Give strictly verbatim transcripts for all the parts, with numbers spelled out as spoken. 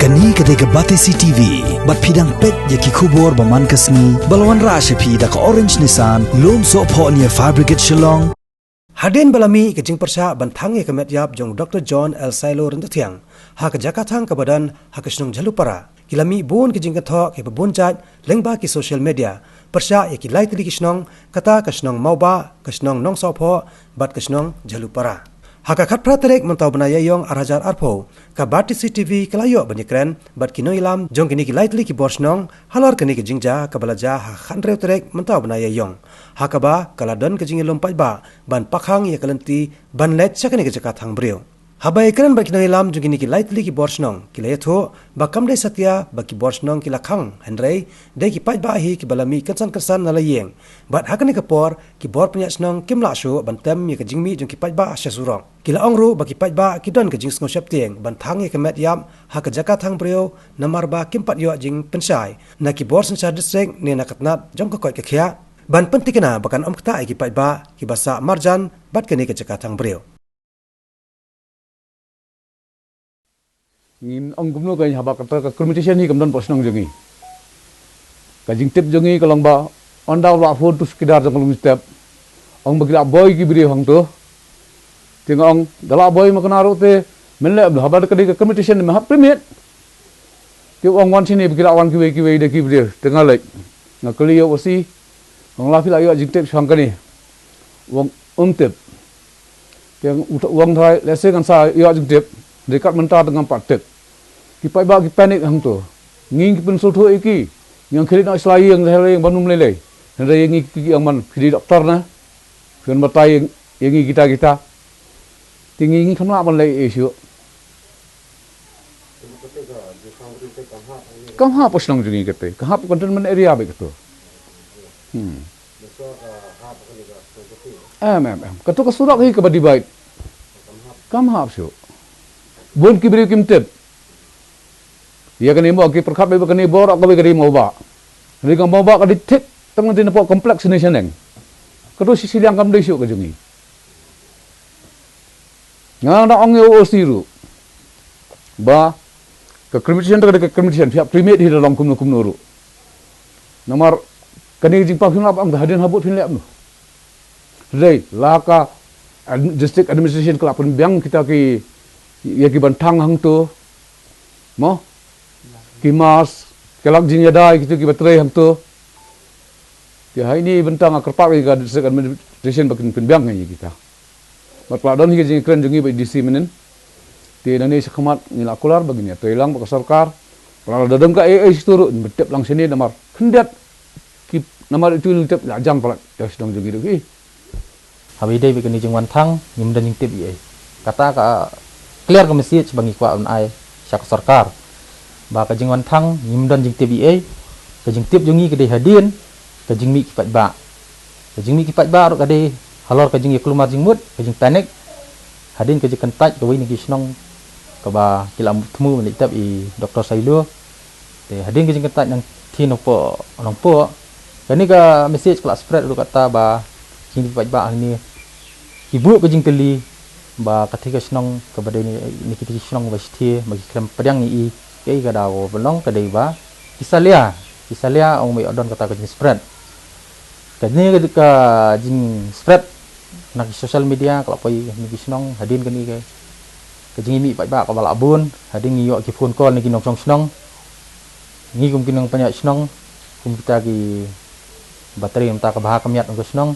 Kane ka dei ka Batesi T V, bad phi dang peit ïa ki khubor ba man ka sngi, ba la wanrah sha phi da ka Orange Nissan, Lumsohphoh near Fire Brigade Shillong. Hadien ba la mih ka jingpyrshah ban thang ïa ka met ïap jong u Doctor John L Sailo Ryntathiang ha ka jaka thang kaba don ha ka shnong Jhalupara, ki la mih bun ka jingkynthoh kiba bun jait lyngba ki social media, pyrshah ïa ki lai tylli ki shnong, kata ka shnong Mawbah, ka shnong Nongsohphoh, bad ka shnong Jhalupara. Ha ka khatphra tarik mynta u bnai Ïaïong ar hajar arphew, ka Batesi T V ka la ïoh ban ïakren bad ki nongïalam jong kine ki lai tylli ki bor shnong halor kane ka jingjia kaba la jia ha ka khathynriew tarik mynta u bnai Ïaïong, ha kaba ka la don ka jingïalum paidbah ban pakhang ïa ka lynti ban leit sha kane ka jaka thang briew. Haba ïakren bad ki nongïalam jong kine ki lai tylli ki bor shnong, ki la ïathuh ba kam dei satia ba ki bor shnong ki la khang, hynrei dei ki paidbah hi kiba la mih kynsan kynsan na la ïing. Bad ha kane ka por, ki bor pynïaid shnong kim lah shuh ban tem ïa ka jingmih jong ki paidbah sha surok. Ki la ong ruh ba ki paidbah ki don ka jingsngewsheptieng ban thang ïa ka met ïap ha ka jaka thang briew, namar ba kim pat ïoh jingpynshai na ki bor synshar district ne na ka tnat jong ka koit ka khiah ban pyntikna ba kan ym ktah ïa ki paidbah kiba sah marjan bad kane ka jaka thang briew. Ngin ong kumno ka, haba kata ka crematation hi kam don hapoh shnong jong ngi. Ka jingtip jong ngi ka long ba ynda u la phone to u chowkidar jong ka Longstep, ong ba ki la boi ki briew hangto. Te nga ong, da la boi ma kane ruh te, men leh, haba da ka dei ka crematation me hap permit. Te u ong wan shane ba ki la wan kiwei kiwei da ki briew, te nga leit, nga kylli ïa u O C, nga ong la phi la ïoh jingtip shaphang kane? U ong um tip. Te u ong tharai lehse ngan sa ïoh jingtip, hynrei kat mynta te ngam pat tip. Ki paidbah ki panic hangto. Ngi ngi pynsngewthuh ïa ki. Ngi ong khie leit noh sha la ïing, sha la ïing ban ym lei lei. Hynrei ïa ngi ki ong man phi dei doktor na, phin batai ïa ngi kita kita. Te ngi ngim lah ban leh ei ei shuh. Kam hap hapoh shnong jong ngi kata, kam hap containment area beit kato. Hmm. Em, em, em. Kato ka surok hi kaba divide. Kam hap shuh. Bun ki briew kim tip. Ïa kane mo ki pyrkhat ba kane bor kawei ka dei Mawbah. Hynrei ka Mawbah ka dei thik tang lynti napoh complex ne shaneng. Kato shi shiliang kam dei shuh ka jong ngi. Nga da ong ïa u O C ruh ba ka cremation te ka dei ka cremation, phi hap cremate hi da long kumno kumno ruh. Namar kane ka jingpang phin lap ong hadien habud phin leh kumno. Hynrei la ka ad-, district administration ka la pynbiang kita ki, ïa ki ban thang hangto. Mo? Ki mask, ki lak jingïada ïa kito kiba trei hangto. Te ha ine i bynta nga kyrpad ïa ka district administration ba kin pynbiang ïa kita. Bad ka la don hi ka jingkren jong ngi bad i D C mynnin. Te nangne shakhmat ngi la kular ba ngin ïatrei lang bad ka sorkar. Lada don kaei ei shuh ruh, ngin tip lang shane namar khyndiat ki, namar itu ngin tip la jam palat ïa shnong jong ngi ruh hi. Haba ïadei bad kane ka jingwan thang, ngim don jingtip ei ei. Kata ka clear ka message ba ngi kwah ban ai sha ka sorkar. Ba ka jingwan thang, ngim don jingtip ei ei. Ka jingtip jong ngi ka dei hadien ka jingmih ki paidbah. Ka jingmih ki paidbah ruh ka dei halor ka jingïakulmar jingmut, ka jingpanic. Hadien ka jingkyntait kawei na ki shnong kaba ki la thmu ban leit tep i Doctor Sailo. Te hadien ka jingkyntait nangthie nongpoh nongpoh, kane ka message ka la spread ruh kata ba ki paidbah hangne ki buh ka jingkylli ba kata ka shnong kaba dei na kita ki shnong ba shithi ba ki khlem pdiang ïa i, kaei ka daw ba long, ka dei ba ki salia, ki salia, ong ba ïoh don kata ka jingspread. Kane ka, ka jingspread na ki social media ka la poi na ki shnong, hadien kane ka, ka jingmih paidbah kaba la bun, hadien ngi ïoh ki phone call na ki nongshong shnong. Ngi kum ki nongpynïaid shnong, kum kita kiba trei mynta ka bha ka miat jong ka shnong,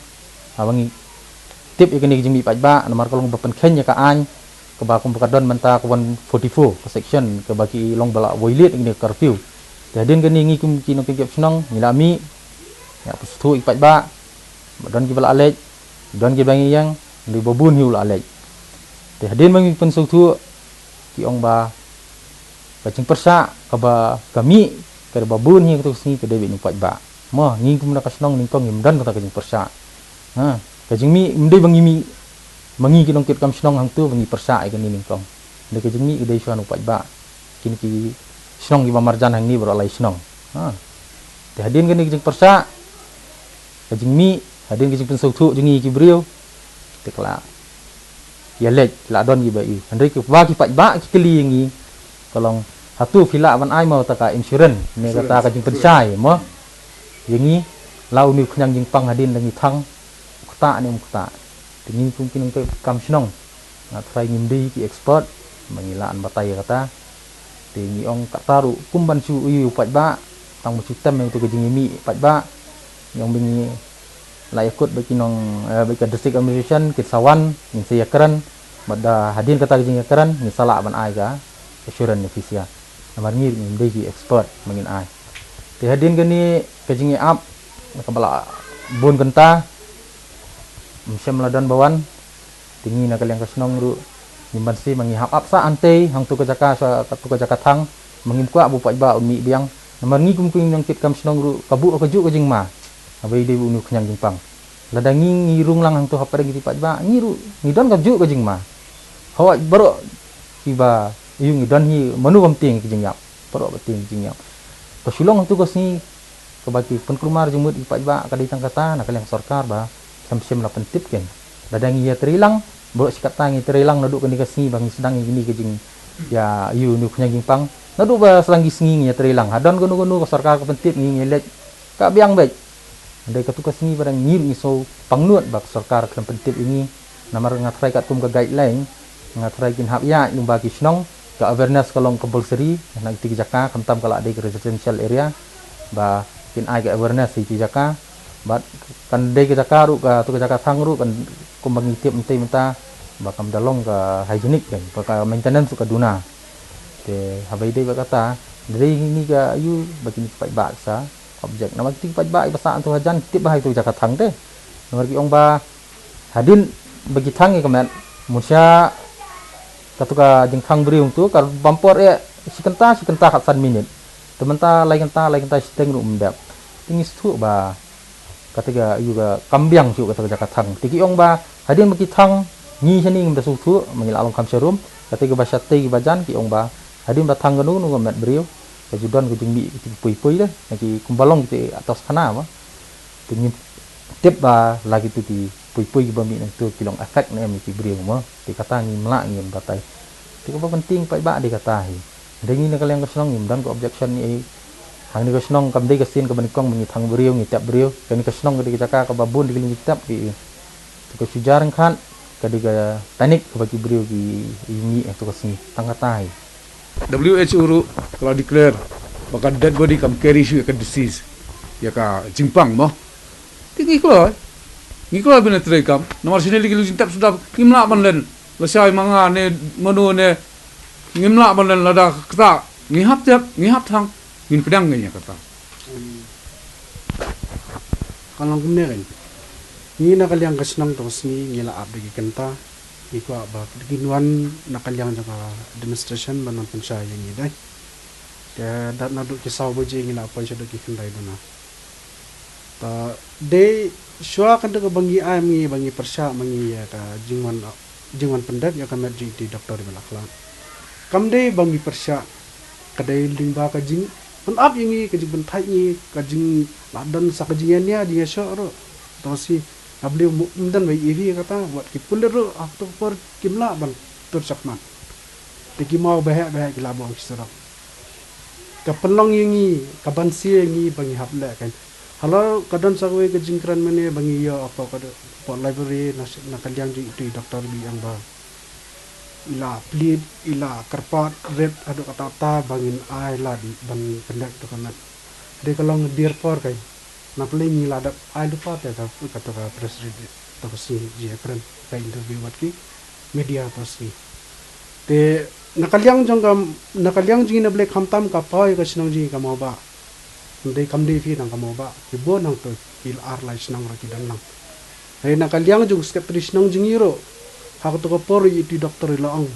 haba ngi tip ïa kane ka jingmih paidbah, namar ka long ba pynkheiñ ïa ka aiñ kaba kum ba ka don mynta ka one forty-four ka section kaba ki long ba la violate ïa kane ka curfew. Te hadien kane ngi kum ki nongpynïaid shnong ngi la mih, ngi la pynsngewthuh ïa ki paidbah, ba don kiba la leit, don kiba ngi ïeng, hynrei ba bun hi u la leit. Te hadien ba ngi pynsngewthuh, ki ong ba ka jingpyrshah kaba ka mih, ka dei ba bun hi kato ka sngi ka dei beit na u paidbah. Mo, ngi kum na ka shnong nyngkong ngim don kata ka jingpyrshah. Ha, ka jingmih ym dei ba ngi mih, ma ngi ki nongkitkam shnong hangto ba ngi pyrshah ïa kane nyngkong. Dei ka jingmih ka dei shuwa na u paidbah. Kine ki shnong kiba marjan hangne baroh lai shnong. Ha. Te hadien kane ka jingpyrshah, ka jingmih, hadien ka jingpynsngewthuh jong ngi ki briew, te ka la ïaleit, la don kiba ïohi. Hynrei kiba ki paidbah ki kylli ïa ngi, ka long Hato phi lah ban ai mo kata ka insurance ne kata ka jingpynshai mo? Ïa ngi, la une u khñiang jingpang hadien da ngi thang, u ktah ne um ktah. Te ngi kum ki nongtrei kam shnong, nga tharai ngim dei ki expert ba ngi lah ban batai ïa kata. Te ngi ong kata ruh kum ban shu ïohi u paidbah, tang ban shu tem ïa uto ka jingïamih paidbah. Ngi ong ba ngi la ïakut bad ki nong, eh, bad ka district administration, kin sa wan, ngin sa ïakren, bad da hadien kata ka jingïakren ngin sa lah ban ai ka assurance ne phi sha. Namar ngi ruh ngim dei ki expert ba ngin ai. Te hadien kane ka jingïa-ap kaba la bun kynta, ym shym la don ba wan. Te ngi na ka liang ka shnong ruh ngim banse ma ngi hap ap sah hangtei hangto ka jaka sha kato ka jaka thang, ma ngim kwah ba u paidbah un mih biang. Namar ngi kum ki nongkit kam shnong ruh ka buh kajuh ka jingma. Haba ïadei bad une u khñiang jingpang, lada ngi, ngi rung lang hangto hapdeng kiti paidbah, ngi ruh ngi don kajuh ka jingma. Hawai baroh kiba ïohi ngi don hi, mano bym tieng ki jingïap? Baroh ba tieng ki jingïap. Ka shu long hangto ka sngi kaba ki pynkulmar jingmut ïa ki paidbah ka dei tang kata na ka liang sorkar ba shem shem la pyntip kein. Lada ngi ïatrei lang, baroh shi katta ngi trei lang naduh kane ka sngi ba ngi sdang ïa kine ka jingïa, ïa une u khñiang jingpang. Naduh ba sdang ki sngi ngi ïatrei lang. Ha don kano kano ka sorkar ka pyntip ngi, ngi leit ka biang beit. Hynrei kato ka sngi ba dang ngi ruh ngi sngew pangnud ba ka sorkar khlem pyntip ïa ngi. Namar nga tharai katkum ka guideline, nga tharai kin hap ïaid lyngba ki shnong, ka awareness ka long compulsory na kiti ki jaka, khamtam ka la dei ka residential area, ba kin ai ka awareness ïa kiti ki jaka. Bad kan dei ka jaka ruh, kato ka jaka thang ruh kan, kumba ngi tip mynta mynta, ba kam da long ka hygienic kan, ba ka maintenance ruh ka duna. Te haba ïadei bad kata, dei ngi ka ïoh ba kine ki paidbah sa object. Namar kiti ki paidbah kiba sah hangto hajan ki tip ba ha ito ki jaka thang te. Namar ki ong ba hadien ba ki thang ïa ka met, mynshwa kato ka jingthang briew hangto ka bam por eh shi kynta, shi kynta khatsan minit. Te mynta lai kynta, lai kynta shiteng ruh ym dep. Te ngi sngewthuh ba kata ka, ïa ka kam biang shuh kata ka jaka thang. Te ki ong ba hadien ba ki thang, ngi shane ngim da sngewthuh, ma ngi la long kham sharum. Kata kaba shatei kaba jan ki ong ba hadien ba thang kano kano ka met briew, ka ju don ka jingmih kiti ki pui pui de, na ki kumba long kiti atoskhana ba. Te ngim tip ba la kito ki pui pui kiba mih nangto ki long effect ne em ïa ki briew mo. Te kata ngim lah ngin batai. Te kaba pyntieng paidbah dei kata hi. Dei ngi na ka liang ka shnong ngim don ka objection ei. Hangne ka shnong kam dei ka sien kaba nyngkong ba ngi thang briew, ngi tep briew. Kane ka shnong ka dei ka jaka kaba bun dei ki lynti tep ki. Te ka shu jar ryngkat ka dei ka panic kaba ki briew ki ïa mih ha kato ka sngi. Tang kata hi. W H O ruh ka la declare ba ka dead body kam carry shuh ïa ka disease, ïa ka jingpang mo. Te ngi kloi, ngi kloi ban trei kam. Namar shane lei ki lynti tep suda ngim lah ban len. Lashai ma nga ne mano ne, ngim lah ban len lada kata. Ngi hap tep, ngi hap thang, ngin pdiang ngi ïa kata. Ka long kumne kan. Ngi na ka liang ka shnong to sngi ngi la ap da ki kynta. Ngi kwah ba kin wan na ka liang jong ka administration ban wan pynshai ïa ngi dei. Te dat naduh ki saw baje ngi la poi shaduh ki khyndai duna. Ta dei shuwa kynta kaba ngi ai ma ngi ba ngi pyrshah ma ngi ïa ka jingwan, jingwan pyndep ïa ka met jong iti doktor ba la khlad. Kam dei ba ngi pyrshah, ka dei lyngba ka jingpynap ïa ngi, ka jingpynthait ngi, ka jing la don sa ka jingïania jingïashoh ruh. To si nga believe ym don ba ïa phi kata, wat ki pulit ruh ha kato ka por kim lah ban tur shakhmat. Te ki maw ba heh ba heh ki la buh ki surok. Ka pynlong ïa ngi, ka banse ïa ngi ba ngi hap leh kan. Halor ka don sa kawei ka jingkren mynne ba ngi ïoh ha ka, ka port library na, na ka liang jong itu i doktor ba ong ba i la plead, i la kyrpad rit haduh katta katta ba ngin ai lad ban pyndep ïa kato ka met. Dei ka long dier por kai. Napdeng ngi la dep ai lypa te ka, kato ka press release, to ka sngi jingïakren, ka interview bad ki media to sngi. Te na ka liang jong ka, na ka liang jong ngi na Blei khamtam ka poi ka shnong jong ngi ka Mawbah. Kam dei, kam dei phi tang ka Mawbah, ki bun hangto ki ar lai shnong ruh ki don lang. Hynrei na ka liang jong secretary shnong jong ngi ruh, ha kato ka por ïa itu i doktor i la ong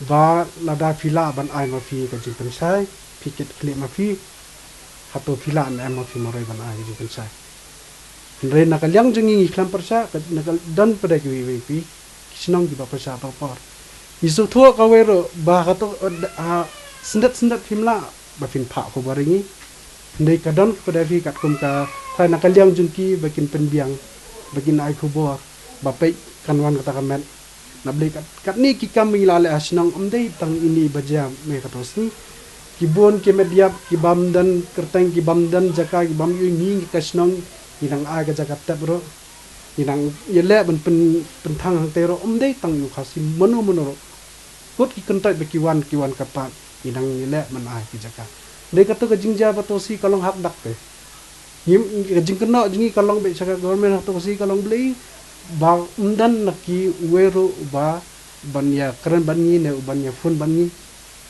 ba lada phi lah ban ai ma phi ka jingpynshai, phi kit khlieh ma phi, hato phi lah ne em ma phi marwei ban ai ka jingpynshai. Hynrei na ka liang jong ngi ngi khlem pyrshah, ka, na ka don pat de kiwei kiwei ki shnong kiba pyrshah por por. Ngi sngewthuh kawei ruh ba kato, eh, ah, syndet syndet phim lah ba phin phah khubor ïa ngi. Hynrei ka don pat de phi katkum ka, trai na ka liang jong ki ba kin pynbiang, ba kin ai khubor ba peit kan wan kata ka met. Na Blei kat, katne ki kam ba ngi la leh ha shnong ym dei tang ine ba jia me kato sngi. Ki bun ki met ïap, ki bym don kyrteng, ki bym don jaka, ki bym ïohi, ngi ka shnong ngi nang ai ka jaka tep ruh. Ngi nang ïaleh ban pyn, pynthang hangtei ruh, ym dei tang ïa u Khasi, mano mano ruh. Kut ki kyntait ba ki wan, ki wan kyrpad, ngi nang ïaleh ban ai ki jaka. Dei kato ka jingjia ba to shi ka long hak dak te. Ngi, ka jingkynnoh jong ngi ka long beit sha ka government, ha to ka sngi ka long, Blei, ba ym don na ki uwei ruh uba ban ïakren bad ngi ne uban ïa phone bad ngi.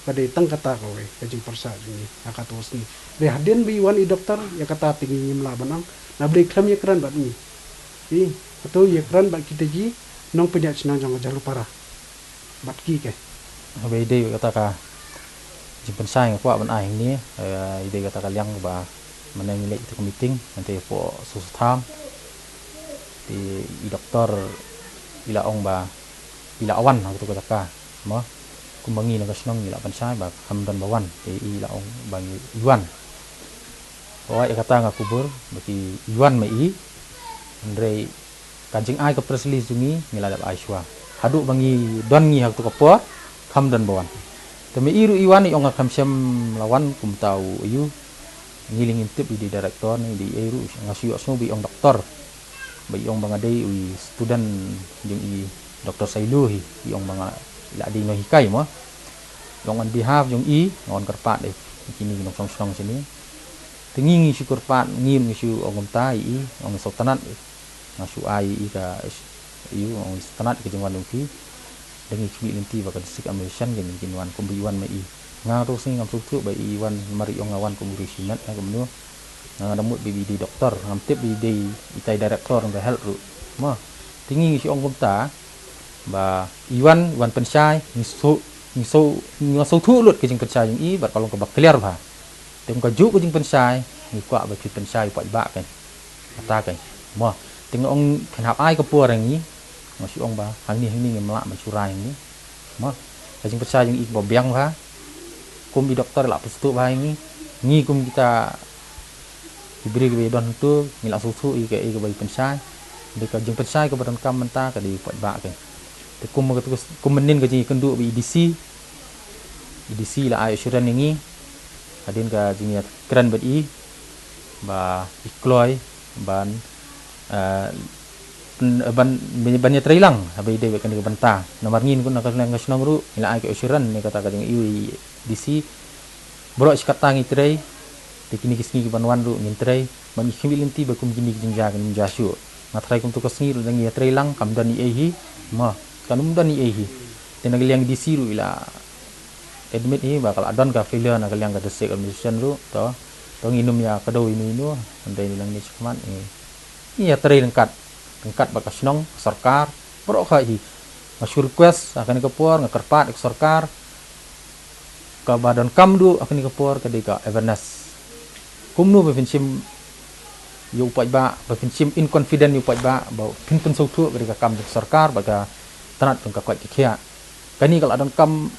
Ka dei tang kata kawei ka jingpyrshah jong ngi ha kato ka sngi. Dei hadien ba i wan i doktor, ïa kata te ngi ngim lah ban ong, na Blei khlem ïakren bad ngi. I, kato ïakren bad kita ki nongpynïaid shnong jong ka Jhalupara. Bad ki ke. Haba i dei kata ka jingpynshai nga kwah ban ai hangne, eh, i dei kata ka liang ba mynne ngi leit ïa ka meeting, hangtei hapoh Soso Tham. Te i doktor i la ong ba i la wan ha kato ka jaka, mo. Kumba ngi na ka shnong ngi la pynshai ba kham don ba wan, te i la ong ba ngi i wan. Hooid, ïa kata nga kubur ba ki i wan ma i. Hynrei ka jingai ka press release jong ngi, ngi la dep ai shuwa. Haduh ba ngi don ngi ha kato ka por, kham don ba wan. Te ma i ruh i wan i ong nga kham shym la wan kumta u aiu. Ngi lei ngim tip i dei director ne i dei ei ruh, nga shu ïohsngew ba i ong doktor. Ba i ong ba nga dei u student jong i Doktor Sailo hi, i ong ba nga la dei nonghikai mo. I ong on behalf jong i, nga wan kyrpad ïa kine ki nongshong shnong shane. Te ngi ngi shu kyrpad, ngi ngi shu ong kumta ïa i, ong sngewtynnat. Nga shu ai ïa i ka, ïa u, ong sngewtynnat ïa ka jingwan jong phi. Dang i khmih lynti ba ka district administration kin, kin wan kumba i wan ma i. Nga ruh sngi ngam sngewthuh ba i wan, namar i ong nga wan kum u riewshimet ne kumno. Nga da mut ba i dei doktor, ngam tip ba i dei itai director jong ka health ruh. Mo, te ngi ngi shu ong kumta ba i wan, i wan pynshai, ngi shu, ngi shu, ngi sngewthuh lut ka jingpynshai jong i, bad ka long kaba clear bha. Te kum kajuh ka jingpynshai, ngi kwah ba phin pynshai u paidbah kein. Kata kein. Mo, te nga ong phin hap ai ka por ïa ngi, nga shu ong ba hangne hangne ngim lah ban shu rai hangne. Mo, ka jingpynshai jong i kaba biang bha. Kum i doktor i la pynsngewthuh bha ïa ngi. Ngi kum kita ki briew kiba ïadon hangto, ngi la sngewthuh ïa kaei kaba i pynshai. Dei ka jingpynshai kaba donkam mynta ka dei u paidbah kein. Te kum ka, kum mynnin ka jingïakynduh bad i D C. I D C i la ai assurance ïa ngi hadien ka jingïakren bad i ba i kloi ban, eh, pyn-, ban, ban ïatreilang haba i dei bad kane ka bynta. Namar ngi na ka liang ka shnong ruh ngi la ai ka assurance ne kata ka jingïohi i D C. Baroh shi katta ngi trei, te kine ki sngi kiban wan ruh ngin trei. Ban ngi khmih lynti ba kum kine ki jingjia kin ym jia shuh. Nga tharai kumto ka sngi ruh lada ngi ïatreilang kam don ei ei hi. Mo, kan ym don ei ei hi. Te na ka liang i D C ruh i la admit hi ba ka la don ka failure na ka liang ka district administration ruh, to, to ngin ym ïa kdew ïano ïano, hynrei nangne shakhmat, eh, ngi ïatrei ryngkat, ryngkat bad ka shnong, ka sorkar, baroh khoit hi. Nga shu request ha kane ka por, nga kyrpad ïa ka sorkar, kaba donkam duh ha kane ka por ka dei ka awareness. Kumno ba phin shim ïa u paidbah, ba phin shim in confident ïa u paidbah, ba phin pynsngewthuh ka dei ka kam jong ka sorkar bad ka tnat jong ka koit ka khiah. Kane ka la donkam,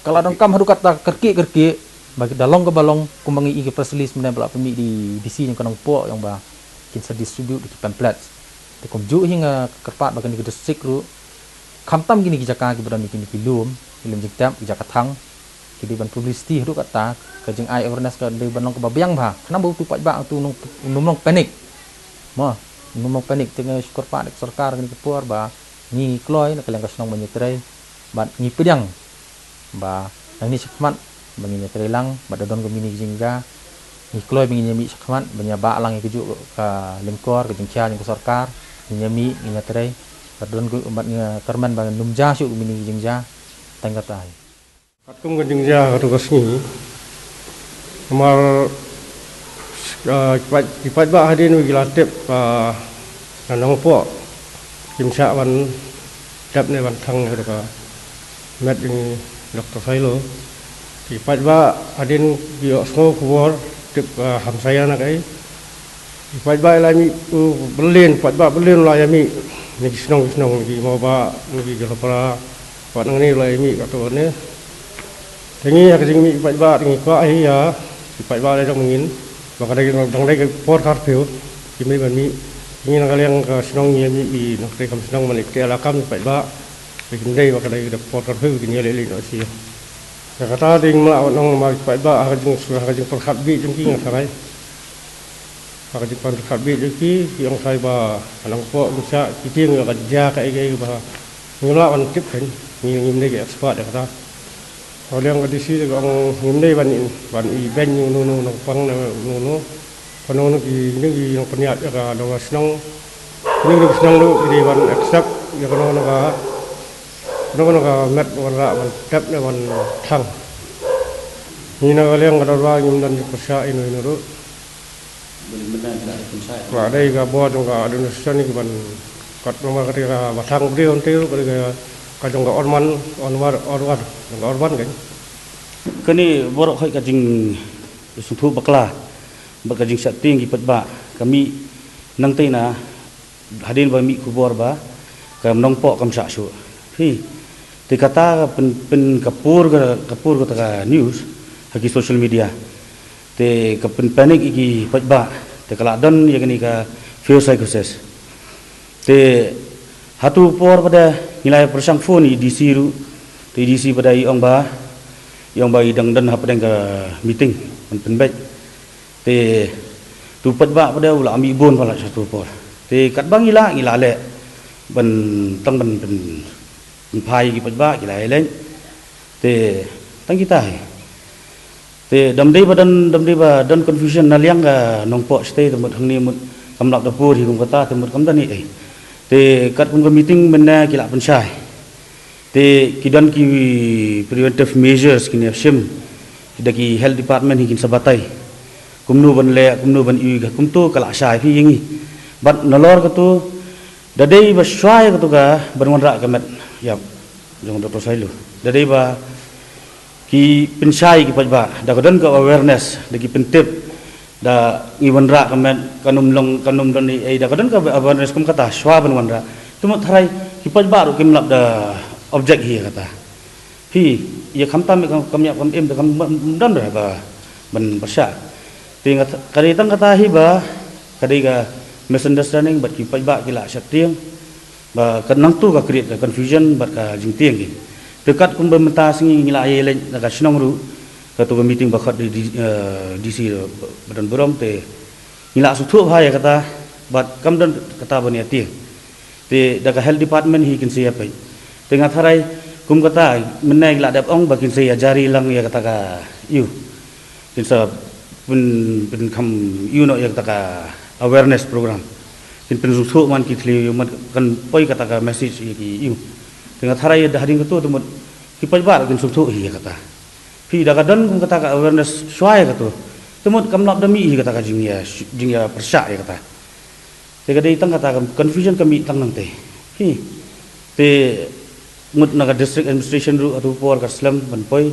ka la donkam haduh katta kyrkieh kyrkieh, ba da long kaba long, kumba ngi i ka press release mynne ba la pynmih da i D C jong ka Nongpoh, ïa ong ba kin sa distribute da ki pamphlets. Te kumjuh hi nga kyrpad ba kane ka district ruh, khamtam kine ki jaka kiba don kine ki lum, ki lum jingtep, ki jaka thang, ki dei ban publicity haduh katta, ka jingai awareness ka dei ban long kaba biang bha. Khnang ba uto u paidbah uto u nym, u nym long panic. Mo, u nym long panic, te nga shu kyrpad ïa ka sorkar kane ka por ba ngi ngi kloi na ka liang ka shnong ban ïatrei bad ngi pdiang ba nangne shakhmat ba ngin ïatreilang bad da don kumne ki jingjia, ngi kloi ba ngin ïamih shakhmat ban ïabah lang ïa kajuh ka lyngkor, ka jingkhia jong ka sorkar, ngin ïamih, ngin ïatrei bad da don ku, bad nga kyrmen ba ngin ym jia shuh kumne ki jingjia. Tang kata hi. Katkum ka jingjia kato ka sngi, namar, ah, ki paid, ki paidbah hadien ba ki la tip, ah, na Nongpoh kim shah ban tep ne ban thang ïa ka met jong i Doktor Sailo. Ki paidbah hadien ki ïohsngew khubor tip, ah, hamsaïa na kaei. Ki paidbah la mih, uh, byllion, paidbah byllion la ïa mih na ki shnong ki shnong, na ki Mawbah, na ki Jhalupara, wat nangne la ïa mih kato ne. Te ngi ha ka jingmih ki paidbah, te ngi kwah hi ïa ki paidbah la dang ngin, ba ka dang, dang dei ka por curfew, kim dei ban mih. Te ngi na ka liang ka shnong ngi ïa mih i nongtrei kam shnong ban leit kti la kam ki paidbah. Te kim dei ba ka dei ka por curfew kin ïa leit leit noh shisha. Ïa kata dei ngim lah ban ong namar ki paidbah ha ka jing, ha ka jingpyrkhat bieit jong ki nga tharai. Ha ka jingpyrkhat bieit jong ki, ki ong shai ba ka Nongpoh kim shah, ki tieng ïa ka jia kaei kaei ba ngim lah ban tip kein, ngi ngim dei ki expert ïa kata. Ka liang ka D C ka ong ngim dei ban, ban ibeiñ uno uno u nongpang ne uno uno. Kano kano ki, kine ki nongpynïaid ïa ka dorbar shnong, kine ki shnong ruh ki dei ban accept ïa kano kano ka, kano kano ka met wanrah ban tep ne ban thang. Ngi na ka liang ka dorbar ngim don jingpyrshah ïano ïano ruh. Ba dei ka bor jong ka administration ki ban kat namar ka dei ka ba thang briew hangtei ruh ka dei ka, ka jong ka Orman, Orman, Orman, jong ka Orman kan. Kane baroh khoit ka jingsngewthuh bakla bad ka jingsheptieng ki paidbah ka mih nangtei na hadien ba mih khubor ba ka Nongpoh kam shah shuh. Hi. Te kata ka pyn, pyn ka pur ka, ka pur kata ka news ha ki social media. Te ka pyn panic ïa ki paidbah. Te ka la don ïa kane ka fear psychosis. Te hato por pat ngi la ïa pyrshang phone ïa i D C ruh. Te i D C pat i ong ba, i ong ba i dang don hapdeng ka meeting ban pynbeit. Te tu paidbah pat u la mih bun palat sha tu por. Te katba ngi lah, ngi la leh ban tang ban pyn, pynphai ki paidbah ki la ïaleh. Te tang kita hi. Te dam dei ba don, dam dei ba don confusion na liang ka Nongpoh shatei te mut hangne mut kam lap da pur hi kum kata te mut kam don ei ei. Te katkum ka meeting mynne ki la pynshai. Te ki don ki preventive measures kin ïa shim da ki health department hi kin sa batai kumno ban leh, kumno ban ïohi ka, kumto ka la shai phi ïa ngi. Bad nalor kato da dei ba shwa ïa kato ka ban wanrah ka met ïap jong Doctor Sailo. Da dei ba ki pynshai ki paidbah da ka don ka awareness da ki pyntip da ngi wanrah ka met kan ym long, kan ym don ei ei, da ka don ka awareness kum kata shwa ban wanrah. Te mut tharai ki paidbah ruh kim lap da object hi ïa kata. Phi ïa khamtam ïa kam, kam ïap kam im da kam don ruh ba ban pyrshah. Te nga th-, ka dei tang kata hi ba ka dei ka misunderstanding bad ki paidbah ki la sheptieng. Ba ka nangtu ka create ka confusion bad ka jingtieng ki. Te katkum ba mynta sngi ngi la ïaleh na ka shnong ruh, katu ka meeting ba khot da D C, eh, D C ba don burom te ngi la sngewthuh bha ïa kata bad kam don kata ban ïa tieng. Te da ka health department hi kin sa ïa peit. Te nga tharai kum kata mynne ngi la dep ong ba kin sa ïa jari lang ïa kata ka ïu. Kin sa pyn, pynkham ïu noh ïa kata ka awareness program. Kin pynsngewthuh man ki thliew ïa mut kan poi kata ka message ïa ki ïu. Te nga tharai ïa da hadien kato te mut ki paidbah kin sngewthuh hi ïa kata. Phi da ka don kum kata ka awareness shwa ïa kato te mut kam lap da mih hi kata ka jingïa, jingïa pyrshah ïa kata. Te ka dei tang kata ka confusion ka mih tang nangtei. Hi. Te mut na ka district administration ruh hatu por ka slem ban poi.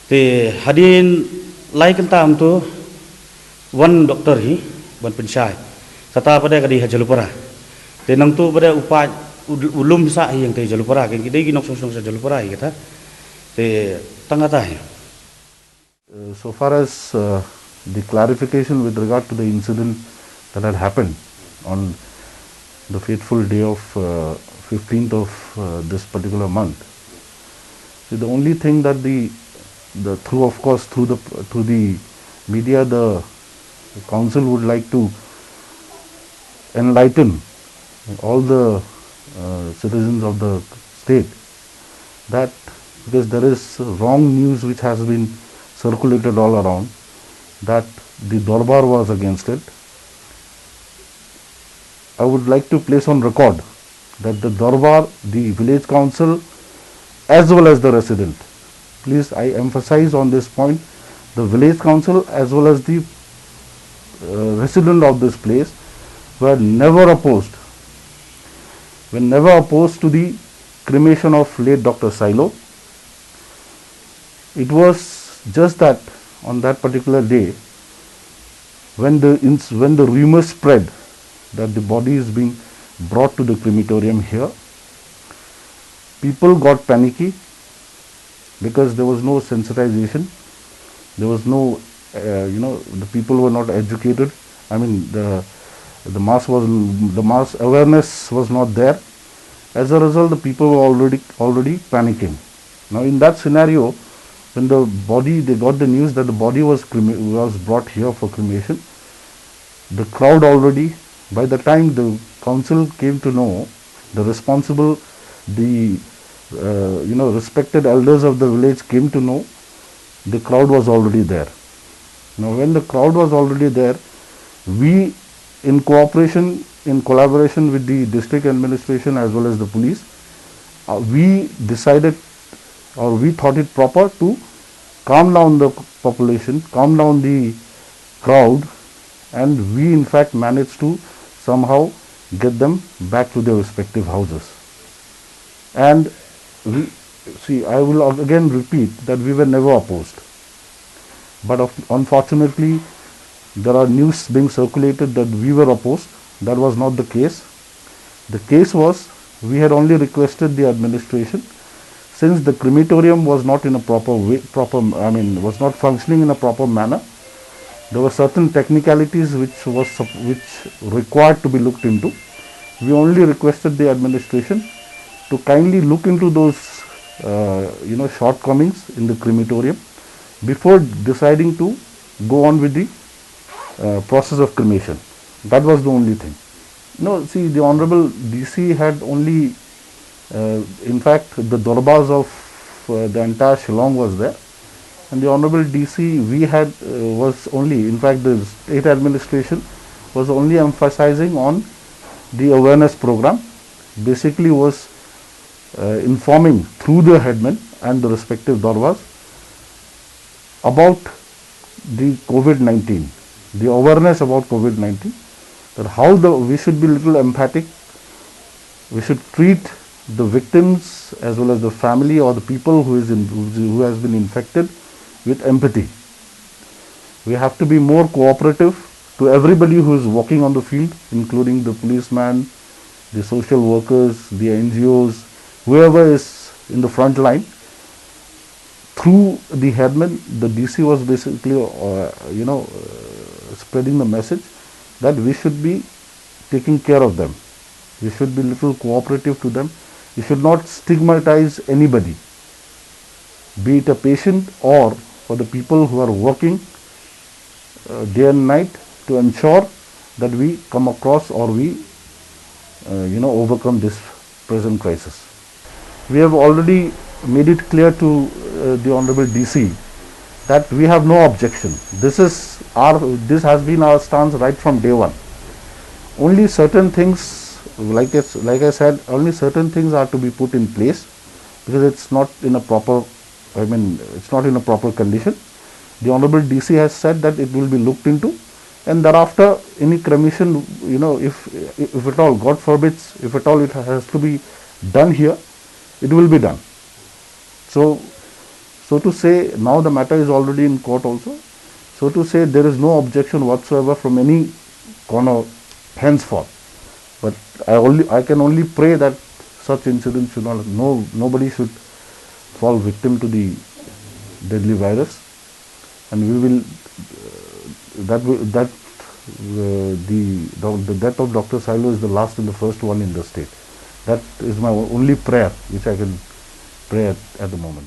Te hadien lai kynta kumto wan doctor hi ban pynshai. Kata pat ka dei ha Jalupara. Te nangto pat u paid u, u lum sah hi hangtei Jalupara, ki dei ki nongshong shnong sha Jalupara hi kata. Te tang kata hi. Uh, so far as, uh, the clarification with regard to the incident that had happened on the fateful day of, uh, fifteenth of, uh, this particular month, see, the only thing that the, the, through, of course, through the, through the media, the council would like to enlighten all the, uh, citizens of the state that because there is wrong news which has been circulated all around that the Dorbar was against it. I would like to place on record that the Dorbar, the village council, as well as the resident, please, I emphasize on this point, the village council as well as the, uh, resident of this place were never opposed, were never opposed to the cremation of late Doctor Sailo. It was just that on that particular day, when the ins-, when the rumor spread that the body is being brought to the crematorium here, people got panicky because there was no sensitization, there was no, uh, you know, the people were not educated. I mean, the, the mass was, the mass awareness was not there. As a result, the people were already, already panicking. Now, in that scenario, When the body, they got the news that the body was crema- was brought here for cremation, the crowd already, by the time the council came to know, the responsible, the uh, you know respected elders of the village came to know, the crowd was already there. Now, when the crowd was already there, we, in cooperation, in collaboration with the district administration as well as the police, uh, we decided, or we thought it proper to calm down the population, calm down the crowd, and we in fact managed to somehow get them back to their respective houses. And we, see, I will again repeat that we were never opposed. But of, unfortunately, there are news being circulated that we were opposed. That was not the case. The case was, we had only requested the administration, since the crematorium was not in a proper way, proper, I mean, was not functioning in a proper manner. There were certain technicalities which was sup- which required to be looked into. We only requested the administration to kindly look into those, uh, you know, shortcomings in the crematorium before deciding to go on with the uh, process of cremation. That was the only thing. No, see, the Honorable D C had only, uh, in fact, the Dorbars of uh, the entire Shillong was there. And the Honorable D C we had uh, was only, in fact, the state administration was only emphasizing on the awareness program, basically was uh, informing through the headman and the respective Dorbars about the COVID nineteen, the awareness about COVID nineteen, that how the we should be little empathic, we should treat the victims as well as the family or the people who is in, who has been infected with empathy. We have to be more cooperative to everybody who is working on the field, including the policeman, the social workers, the N G Os, whoever is in the front line. Through the headman, the D C was basically, uh, you know, uh, spreading the message that we should be taking care of them. We should be little cooperative to them. We should not stigmatize anybody, be it a patient or for the people who are working uh, day and night to ensure that we come across or we, uh, you know, overcome this present crisis. We have already made it clear to uh, the Honorable D C that we have no objection. This is our, this has been our stance right from day one. Only certain things, like I, like I said, only certain things are to be put in place because it's not in a proper, I mean, it's not in a proper condition. The Honorable D C has said that it will be looked into, and thereafter any cremation, you know, if if at all, God forbids, if at all it has to be done here, it will be done. So, so to say, now the matter is already in court also. So to say, there is no objection whatsoever from any corner henceforth. But I only, I can only pray that such incidents should not, no, nobody should fall victim to the deadly virus, and we will uh, that will, that uh, the, the the death of Doctor Sailo is the last and the first one in the state. That is my only prayer which I can pray at, at the moment.